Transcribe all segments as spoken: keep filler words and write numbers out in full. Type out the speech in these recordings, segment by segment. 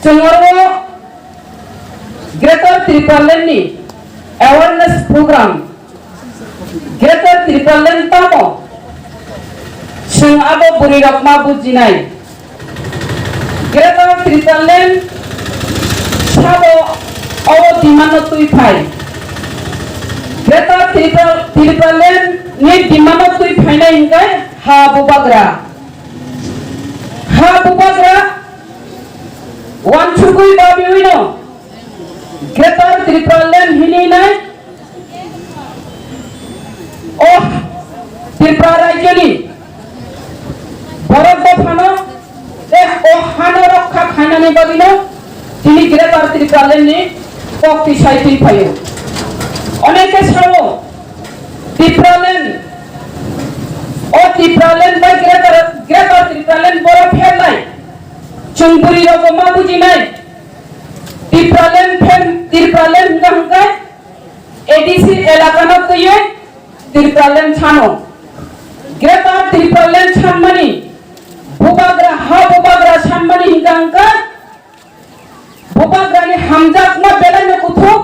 Chwng oro Greater Tipraland ni awareness program, Greater Tipraland tamo chwng abo bwrwi rok ma bujinai. Greater Tipraland sabo o demand no twi phai. Greater Tripura, Tipraland ni demand no twi phainai hinkhe ha bubagra. Ha bubagra wansugwi babiwi no Greater Tipraland hinwi nai. O Tripura rajyoni borok dophano tei o hano rokha khainani bagwino tini Greater Tipraland ni kok tisai twi phaio. Oneke sao Tipraland, o Tipraland bai Greater, Greater Tipraland borok pherlai. Chwng bwrwi rokbo ma bujinai. Tipraland pher, Tipraland hwnkha hwnkhe A D C elakano twiwi Tipraland sano. Greater Tipraland sanmani, bubagra ha bubagra sanmani hinkha hwnkhe bubagrani hamjakma belaino kuthuk,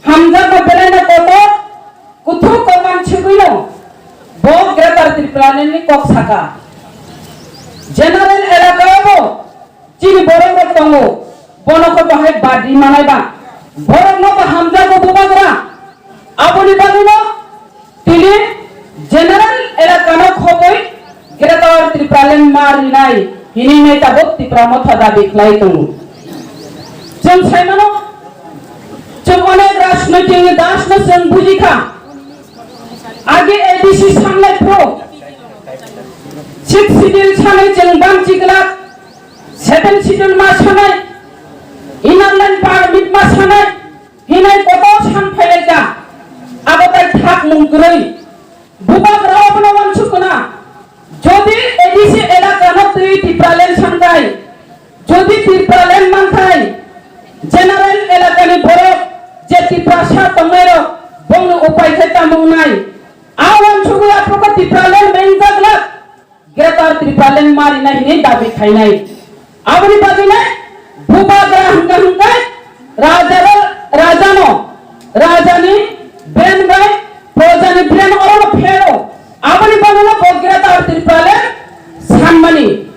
hamjakma belaino kotor, kuthuk kok mansugwino bo Greater Tipralandni kok saka. General elakao bo chini borok rok tongo, bono khe bahai badi manai ba. Borok no bo hamjago bubagra. Aboni bagwi no tini general elaka no khobwi Greater Tipraland ma rinai hinwi nai tabuk Tipra Motha dabi khlai tongo. Chwng sai mano, chwng onek rajnoitik ni das no chwng buji kha. Age A D C sanlai pro, six schedule sanai chwng bam chikla, seven schedule ma sanai, inner line permit ma sanai, hinai kotor san phailai kha, abo tai thak mung kwrwi. Bubagra obono wansuk khna, jodi A D C elaka no twi Tipraland sankai, jodi Tipraland mankai, general elakani borok je Tiprasa tongnairok bongni upai khe tamo wngnai. A wansugwi aphuru khe Tipraland mengjak glak, Greater Tipraland ma rina hinwi dabi khainai. Aboni bagwi le bubagra hwnkha hwnkhe raja, rajano, rajani bren bai projani bren orono phero. Aboni bagwino bo Greater Tipraland sanmani.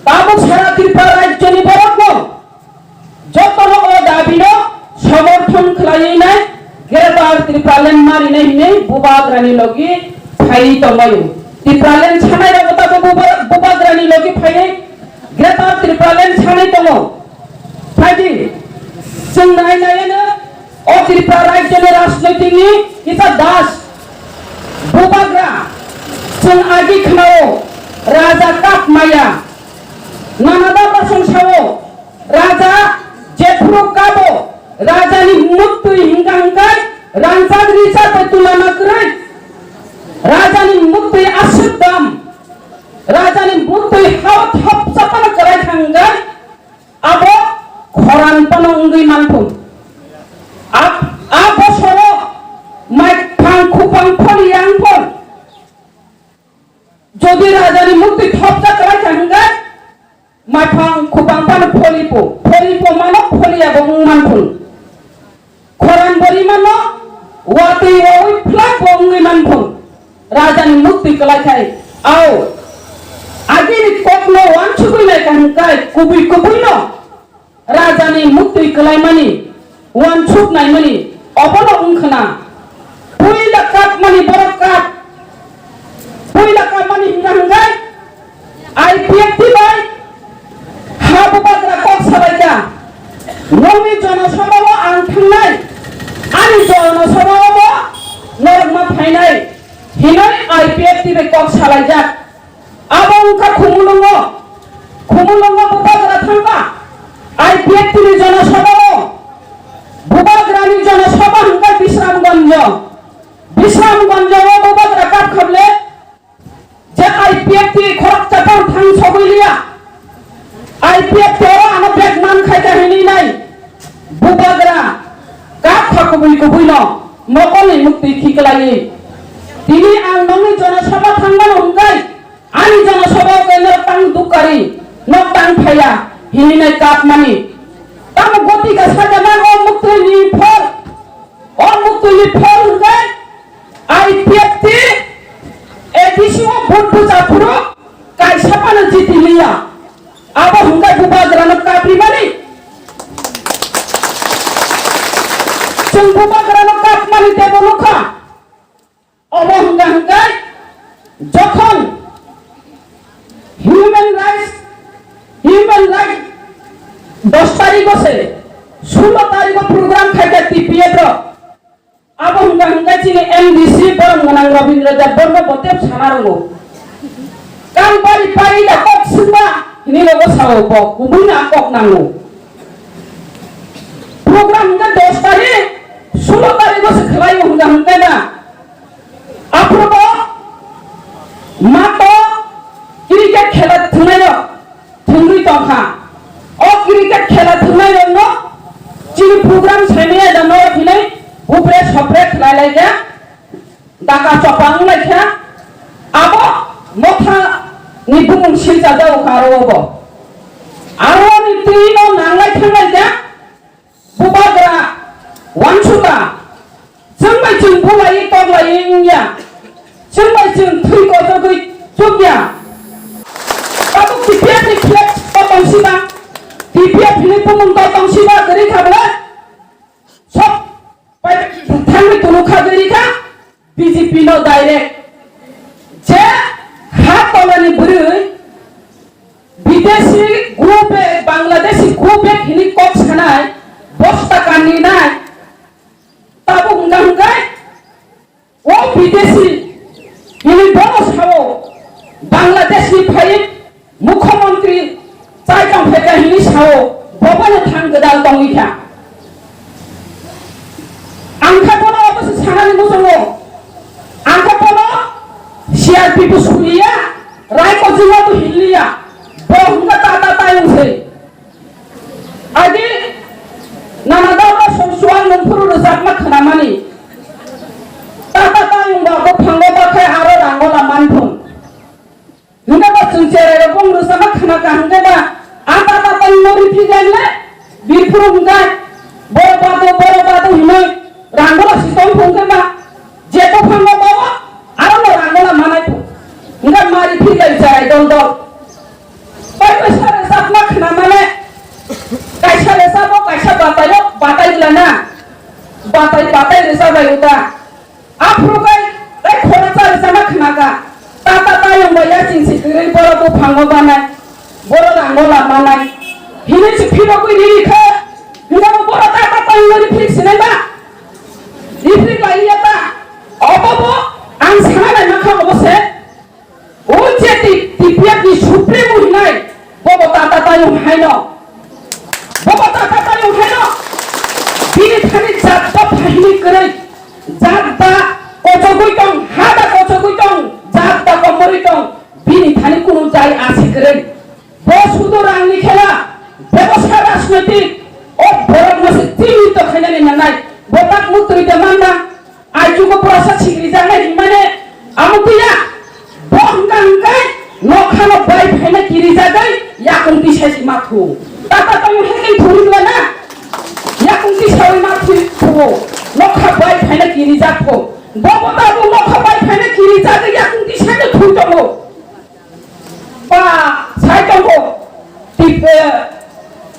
Tabuk sara Tripura rajyoni borokno jotono o dabino somorthon khlaiwi nai Greater Tipraland ma rinai hinwi bubagrani logi phaiwi tongbaio. Tipraland sanai rokbo tabuk buba-, bubagrani logi phaiwi Greater Tipraland sanai tongo. Phaidi, chwng nai naiano o Tripura rajyoni rajnoitikni kisa das, bubagra, chwng agi khnao, raja kap maya, nana da prasong sao, raja jephuru kabo, rajani muktwi hingka hingkai, rangjak rijak bai tulana kwrwi, rajani muktwi aswk dam, rajani muktwi hao thop chapana kwrai thangkha, abo khoran phano wngwi manthung. A, a bosoro mai phang khupang pholi yang phon. Jodi rajani muktwi thopjak kwlai kha hwnkhe, mai phang khupang phano pholi po, pholi po mano pholi abo wng manthung. Khoran bori mano watwi wawi phlak bo wngwi manthung. Rajani muktwi kwlai khai, ao, agini kokno wansugwi nai kaham kai kubui kubui no rajani muktwi kwlaimani wansuk naimani obono wng khna. Puila kapmani borok kap, puila kapmani hwnkha hwnkhe I P F T bai ha bubagra kok salaikha, nokni jonosabha o ang thangnai, ani jonosabha o bo norok ma phainai hinwi I P F T bai kok salaijak. Abo wngkha Khumulwngo, Khumulwngo bubagra thangkha I P F T ni jonosabha o, bubagrani jonosabha hwnkha Bisramganjo, Bisramganjo o bubagra kap khaple, je I P F T khorok chapang thang sogwi liya. I P F T oro ano bag man khai ta hinwi nai. Bubagra kap kha kubui kubui no mokolni muktwi khiklaiwi. Tini ang nokni jonosabha thangmano hwnkhe ani jonosabha o khe norok tang dukari, nok tang phaiya hinwi nai kap mani. Amo goti ka sajaman o muktwi ni phol, o muktwi ni phol hwnkhe I P F T A D C o vote bwcha phuru kaisa phano jiti liya. Abo hwnkhe bubagrano kaprimani. Chwng bubagrano kapmani teibo nukha. Obo hwnkha hwnkhe jokhon human rights, human right dos tarikgo se, sulo tarikgo program khaikha T P F rok. Abo hwnkha hwnkhe chini M D C borok gwnang Rabindra Debbarma bo tep sana rwngo. Kang bari pai da kok swngba hini logo sao bo kubui na kok nango. Program hwnkhe dos tarik, sulo tarikgo se khlai o hwnkha hwnkhe da. Aphuru bo mato cricket khela thwngnairok thwngwi tongkha. O cricket khela thwngnairokno chini program saimaya da norok hinwi upre sopre khlai laikha, daka chopang wnglaikha. Abo motha ni bumung silchajak kha aro obo. Aro ni twi no nanglai thanglaikha. Bubagra uansukha, chwng bai chwng bulaiwi koklaiwi wngya, chwng bai chwng thwi kochogwi chukya. Tabuk T P F ni flag to tongsiba, T P F ni bumung to tongsiba kwrwi kha bwle, sok pai thangwi tunu kha kwrwi kha. B J P no direct. Je ha tolani bwrwi, Bidesi go back, Bangladeshi go back hini kok sanai, bosta kaninai, tabuk hwnkha hwnkhe, o Bidesi hini bono sao, Bangladesh ni phai Mukhyamantri chai tong phaikha hini sao, bobono thang gwdal tongwi kha. Ang kha bono obo se sanani muchungo. Ang kha bono C R P F suliya, Raikojing o bo hinliya. Bo hwnkha ta ta tayung se. Agi nana dawra song suang nung phuru rwchapma khnamani. Ta ta tayung ba buphango bakhe aro rango la manthung. Hingke ba chwng cherai rok bong rwchapma khna ka hingke ba a ta ta tang no riphi jai le birphuru hingke boro bado boro bado hinoi rangola si tong phung khe ba je to phang no bawo aro no rangola manai phung hingke ma riphi lai cherai dol dol pai pai sa rwchapma khna mane kaisa rwchapma kaisa batai rok batai bwla na batai batai rwchap bai uta. Aphuru kai, kai khoroksa rwchapma khna kha. Ta ta tayung bai yaching si kwrwi borok buphango banai. Borok rango lamanai. Hini si phirogwi riri kha. Hingkhe bo borok ta ta tayung no riphirik sinai ba? Riphirik lai ya ta? Obo bo ang sana nai mankha obo se. O je T-, T P F ni Supremo hinai, bobo ta ta tayung haino. Bobo ta ta tayung haino. Bini thani jat ba phaini kwrwi, jat ba kochogwi tong, ha da kochogwi tong, jat ba komorwi tong, bini thani kunu jai asi kwrwi. Bo sudu rangni khela, bebosa rajnoitik, o borok no se tini to khainani nangnai, bo tak muktwi de manna. Aichugo borok sa sikrijaknai hinmani amo twiya. Bo hwnkha hwnkhe nokhano bai phaina kirijagwi yakung tisai si ma thu. Tata tamo heking thuri dwai na? Yakung tisaui ma thu, thu. Nokha bai phaina kirijak thu. Bo bo ta bo nokha bai phaina kirijagwi yakung tisaino thu tongo. Ba sai tongo. Tip-, eh,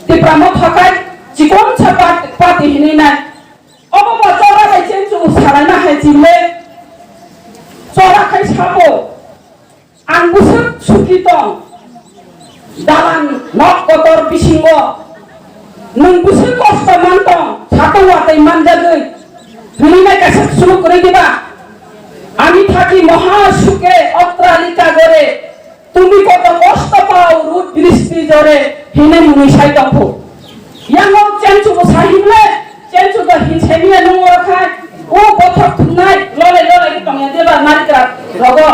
Tipra Motha kai chikon sa pat-, pati hinwi nai. Obo bo chora bai chengchung salaina hai chimle. Chora khai sabo, ang bwswk suki tong. Dalan nok kotor bisingo nwng bwswk kosto man tong, satung watwi manjagwi. Hwnwi nai kaisa swrwk kwrwi diba? Ami thaki moha suke otralika gore. Tumi koto kosto pao rud bristi jore hine mwnwi sai tongphu. Yango chenchu bo sahimle, chenchu do hinsemiya nung oro khai, o bothok thumnai, lole lole tongya deba narikra rogo.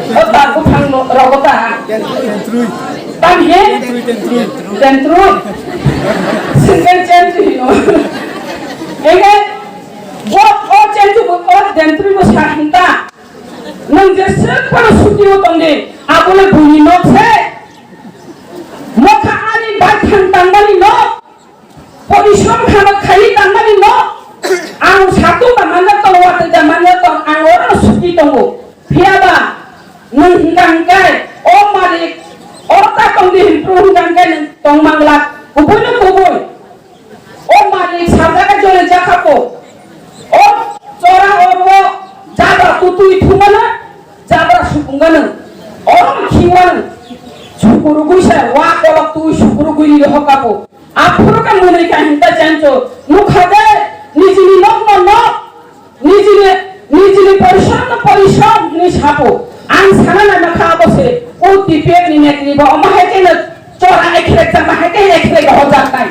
O ta buphang lo-, rogo ta. Tam he? Tentru. Singken chenchu hino. Enge, bo o chenchu bo o tentru bo sahinta. Nwng jeswk phano suti o tongdi, abole buini nok se. Mokha ani bai thang tangmani nok. Kubui no kubui. O malik sarjaga jole jakha ko. O chora oro jabra tutui thumana, jabra supungana. Oro khiwana. Sukurugui sa wa kolok tui sukurugui ni hoka ko. Aphuru ka mwnwi ka hinta chancho. Nukha de nijini nok no nok. Nijini, nijini porishrom no porishrom hinwi sapo. Ang sana naima kha abo se, o T P F ni netri bo omo hai khe no chora ekhrek chama hai khe ekhrek rohorjaknai.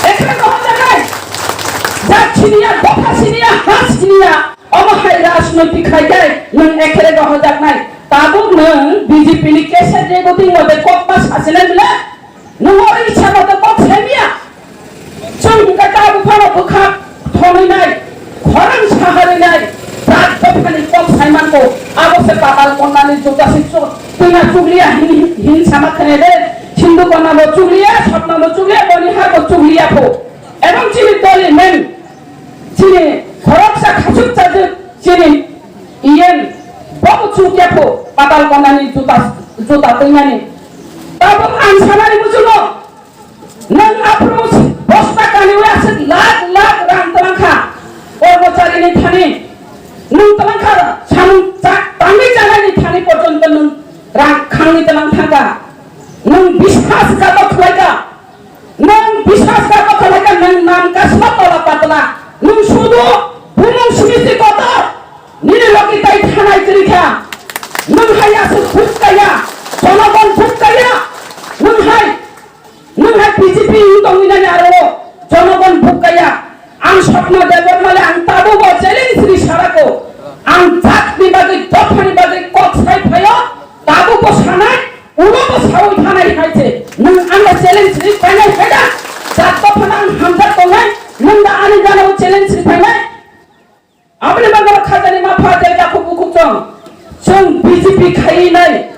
Ekhrek rohorjaknai. Jat siniya, dopha siniya, ha siniya, omo hai rajnoitik khai khe nwng ekhrek rohorjaknai. Tabuk nwng B J P ni cassette recording mode kok ma sasinai bile? Nwng o isa mote kok saimya. Chwng hwnkhe tabuk phano bwkha thonwi nai, khorang saharwi nai, brat dophani kok saimanko, abo se patal konnani juta se chu-, twina chukliya hin, hin sama khene de, Sindhu konna bo chukliya, Sapna bo chukliya, Bonihar bo chukliya pho. Ebong chini doli men, chini khoroksa khachuk chajwk, chini Iyen, bobo chukya pho, patal konani juta, juta twinani. Tabuk ang sanani muchungo, nwng aphuru bosta kaniwi aswk lakh lakh rang twlang kha, kormocharini thani, nwng twlang kha, samung cha-, tangwi chanani thani porjonto nwng rang khangwi twlang thangkha. Nwng biswas katok khlaikha. Nwng biswas ka kotha lai kha, nwng nam kasma tola patla. Nwng sudu bumung simisti kotor. Nini logi tai thanai chiri kha. Nwng hai aswk buk kaya. Jonogon buk kaya. Nwng hai, nwng hai B J P wng tongwi nani aro. Jonogon buk kaya. Ang Sapna Debbarma le ang tabuk bo challenge ri sarako. Ang jat ni bagwi, dopha ni bagwi kok sai phaio. Tabuk bo sanai. Ulo bo sawi thanai hai se, nwng ano challenge ri phainai hai da? Jat dophano ang hamjak tongnai, nwng da ani gana o challenge ri phainai? Aboni bagwi khajani ma pha de jakhu bukhuk chwng. Chwng B J P khaiwi nai,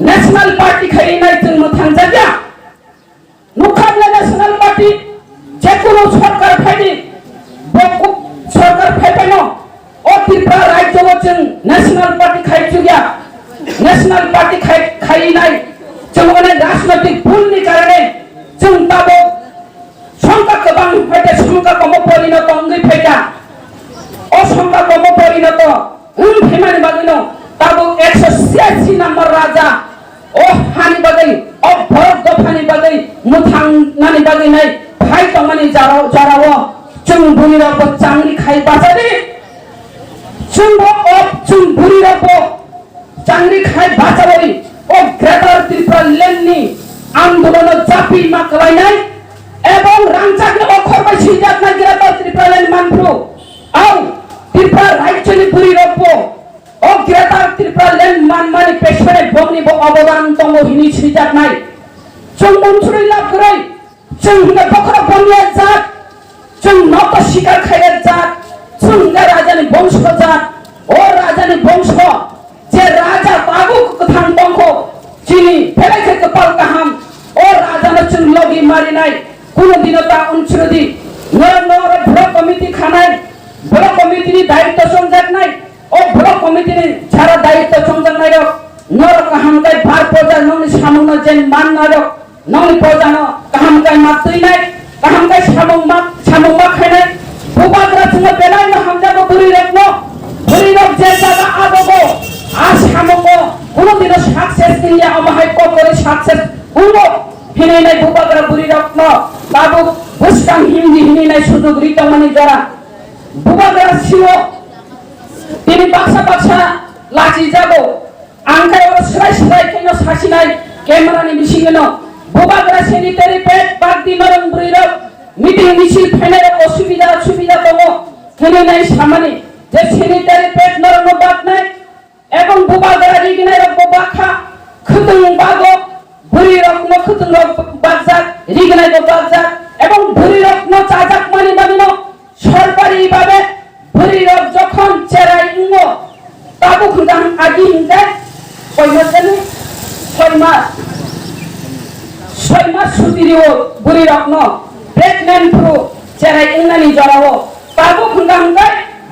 National Party khaiwi nai chwng mwthang jakya. Nukha bwle National Party, jekunu sorkar phaidi, bo ku-, sorkar phaiphano, o Tripura rajyo o chwng National Party khai chukya, National Party khai, khai nai, chwng onek rajnoitik bhul ni karone, chwng tabuk songkha kwbang phaikha, songkha komo porinoto wngwi phaikha, o songkha komo porinoto wng phaimani bagwino tabuk ekso chhiyasi number raja, o hani bagwi, o borok dophani bagwi, mwthangnani bagwi nai phai tongmani jora-, jorao chwng bwrwirokbo changri khai bachadi. Chwngbo o chwng bwrwirokbo changri khai bachawi o Greater Tripura Land ni andolono chapi ma kwlainai ebong rangchakni okhor bai swijaknai Greater Tripura Land manphru. Au Tripura rajyoni bwrwirokbo o Greater Tripura Land manmani pesone bongni bo obodan tongo hini swijaknai. Chwng unsuri lab kwrwi, chwng hwnkhe bokhorok boniya jat, chwng noto sikar khaiya jat, chwng hwnkhe rajani bongso jat, o rajani bongso, je raja tabuk kwthang tongkho, chini belai khe kwpal kaham, o rajano chwng logi marinai, kuno dino ta unsuri di, norok norok block committee khanai, block committee ni daitw chongjaknai, o block committee ni jara daitw chongjaknairok, norok kaham khe bar pojak nokni samungno jen mannairok, nokni pojano kaham khe ma twinai, kaham khe samung ma, samung ma khainai, bubagra chwngno belai no hamjago bwrwirokno, bwrwirok je jaga abogo, a samungo, kuno dino success wngya, omo hai kokori success wngo, hinwi nai bubagra bwrwirokno tabuk bwskang himdi hinwi nai sujug ri tongmani jora. Bubagra sio tini baksa baksa lachi jago. Ang khe oro swrai swrai kheno sasinai camera ni bisingno. Bubagra sanitary pad bagdi norong bwrwirok meeting misil phainai rok osubida subida tongo. Hinwi nai samani je sanitary pad norokno baknai. Ebong bubagra riginai rok bo bakha, khwtwng bago, bwrwi rok no khwtwng rok bakjak, riginai bo bakjak, ebong bwrwi rok no chajak mani bagwi no sorkari babe bwrwi rok jokhon cherai wngo, tabuk hwnkha agi hwnkhe koi mas jani, soi mas, soi mas suti rio bwrwi rok no pregnant phuru cherai wngnani jorao, tabuk hwnkha hwnkhe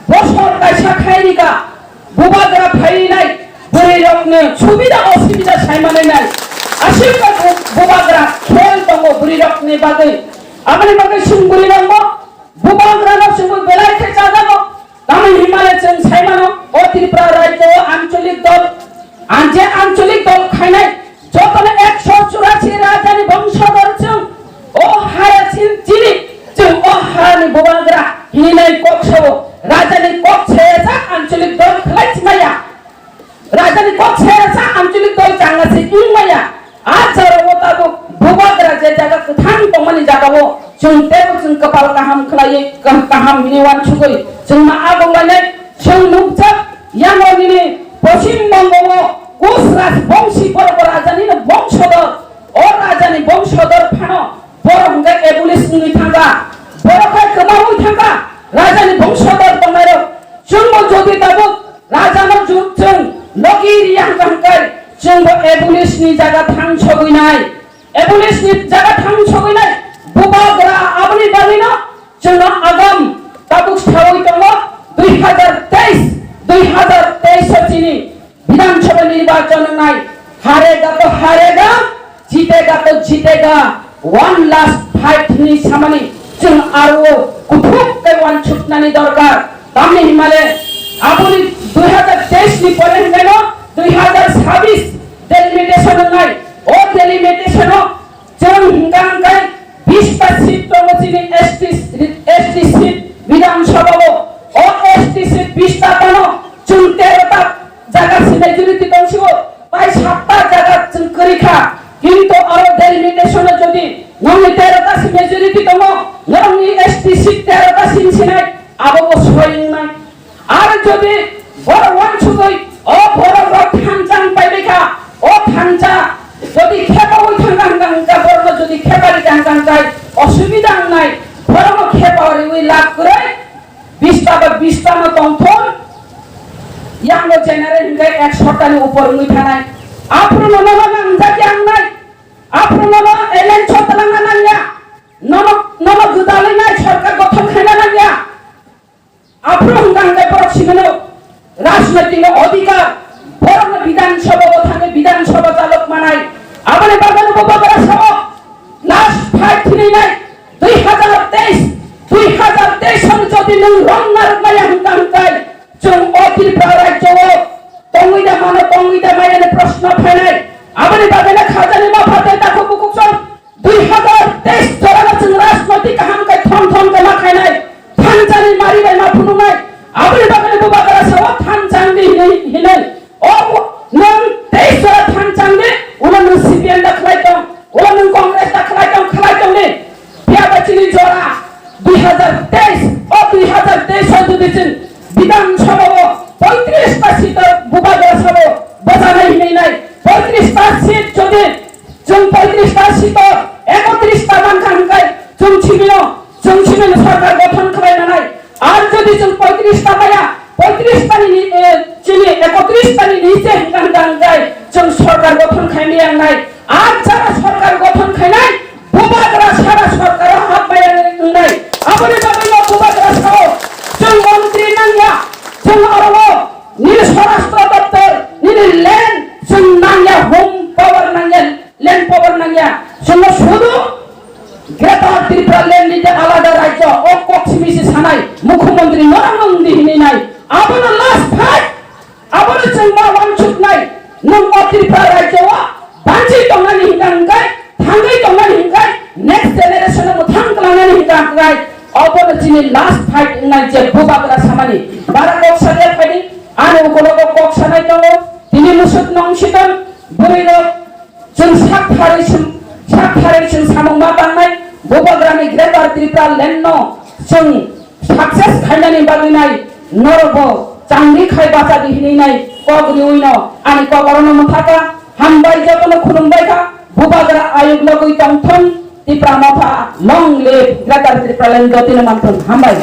bosor kaisa khai rika. Bubagra phainai bwrwirokni subida osubida saimanai nai. Aswkno bu-, bubagra khel tongo, Ni bagwi, aboni bagwi chwng bwrwi rokbo bubagrano chwngbo belai khe chajago. Tamoni hinmale chwng saimano, o Tripura rajyo o ancholik dol, an-, je ancholik dol khainai jotono ekso churasi rajani bongsodor chwng, o haya chin chini chwng o harani bubagra hinwi kok sao, rajani kok sayajak ancholik dol khlai chimaya. Rajani kok serasa ancholik dol changasi wngmaya. A jorao tabuk bubagra je jaga kwthang tongmani jagao chwng teibo chwng kwpal kaham khlaiwi kah-, kaham hinwi uansugwi chwng ma agoklainai. Chwng nukjak yango nini Poschim Bongo o Kush Rajbongshi borok rajanino bongsodor, o rajani bongsodor phano borok hwnkhe abolish wngwi thangkha, borok hai kwmawi thangkha, rajani bongsodor tongnairok. Chwngbo jodi tabuk rajano ju-, chwng logi riya hwnkha hwnkhe chwngbo abolish ni jaga thang sogwi nai. Abolish ni jaga thang sogwi nai. Bubagra aboni bagwino chwngno agam tabuk sawi tongo dui hazar teis, dui hazar teis o chini Bidhan Sabha nirbachon wngnai, harega to harega, jitega to jitega, one last fight hinwi samani chwng aro kuthuk khe uansuknani dorkar. Tamni hinmale aboni dui hazar teis ni pore hinkheno dui hazar sabis delimitation wngnai, o delimitation o chwng hwnkha hwnkhe bista seat tongo chini S T, S T seat Bidhan Sabha o, o S T seat bista tano chwng tero ta jaga si majority tongsigo, tai satta jaga chwng kwrwi kha. Kintu aro delimitation o jodi nongni tero ta si majority tongo, nongni S T seat tero ta si sinai, abo bo soi wngnai. Aro jodi borok uansugwi o borok rok thansa wng pai kha, o thansa jodi khepaui thangkha hwnkha hwnkha, borokno jodi khepa rikha hwnkha hwnkha osubida wngnai, borokno khepa riui lab kwrwi. Bista ba bista no tongthon, yang no general hingke ek sotani upor wngwi thanai. Aphuru no nono nangjak yang nai, aphuru nono alien so talangna nangya, nono, nono gwdalwi nai sorkar gothon khaina nangya. Aphuru hingka hingke borok simino rajnoitik no odhikar, borok no Bidhan Sabha o thangwi Bidhan Sabha chalok manai. Aboni bagwi no bo bagwi sao. Last fight hinwi nai, dui hazar teis, dui hazar teis song jodi nwng rong narwk maya hwnkha hwnkhe, chwng o Tripura rajyo o tongwi da mano, tongwi da maya ni proshno phainai. Aboni bagwi no khajani mapha tei takhuk bukhuk song dui hazar teis jorano chwng rajnoitik kaham khe thon thon khe ma khainai, thansa ni mari bai ma phunuknai. Aboni bagwi no bubagra sao thansa ni hinwi hinwi. O nwng teis jora thansa ni, ulo nwng C P M da khlai tong, ulo nwng Congress da khlai tong, khlai tong ni. Phiya ba chini jora dui hazar teis, o dui hazar teis o jodi chwng Bidhan Sabha o poitris ta seat o bubagra sabo bwchanai hinwi nai, poitris ta seat jodi chwng poitris ta seat o ekotris ta mankha hwnkhe chwng simino, chwng simino sorkar gothon khlai nanai. Ar jodi chwng poitris ta maya, poitris ta ni, eh, chini ekotris ta ni niche hwnkha hwnkha hwnkhe chwng sorkar gothon khaimaya wngnai. Ar jara sorkar gothon khainai, bubagra sara sorkar o hapmaya wngnai. Aboni bagwi no bubagra sao, chwng montri nangya, chwng oro o nini swarashtra doptor, nini land chwng nangya, home power nangya, land power nangya. Chwngno sudu Greater Tripura land ni je alada rajyo, o kok simi se sanai mukhyamantri norok nwng di hinwi nai. Abono last fight, abono chwng ma wansuknai, nwng o Tripura rajyo o banchi tongnani hwnkha hwnkhe, thangwi tongnani hwnkhe, next generation o mwthang kwlangnani hwnkha hwnkhe, obono chini last fight wngnai je bubagra samani. Bara kok sariya phaidi, ani ukologo kok sanai tongo, tini musuk nong siton, bwrwi rok, Chwng sak tharwi chwng, sak tharwi chwng samung ma tangnai, bubagrani Greater Tripura land no chwng success khainani bagwi nai norokbo changni khai bacha di hinwi nai kok riwi no ani kok orono mwthaka. Hambai jotono khulumbai kha, bubagra ayuk logwi tongthon, Tipra Motha long live, Greater Tripura land jotino manthon. Hambai.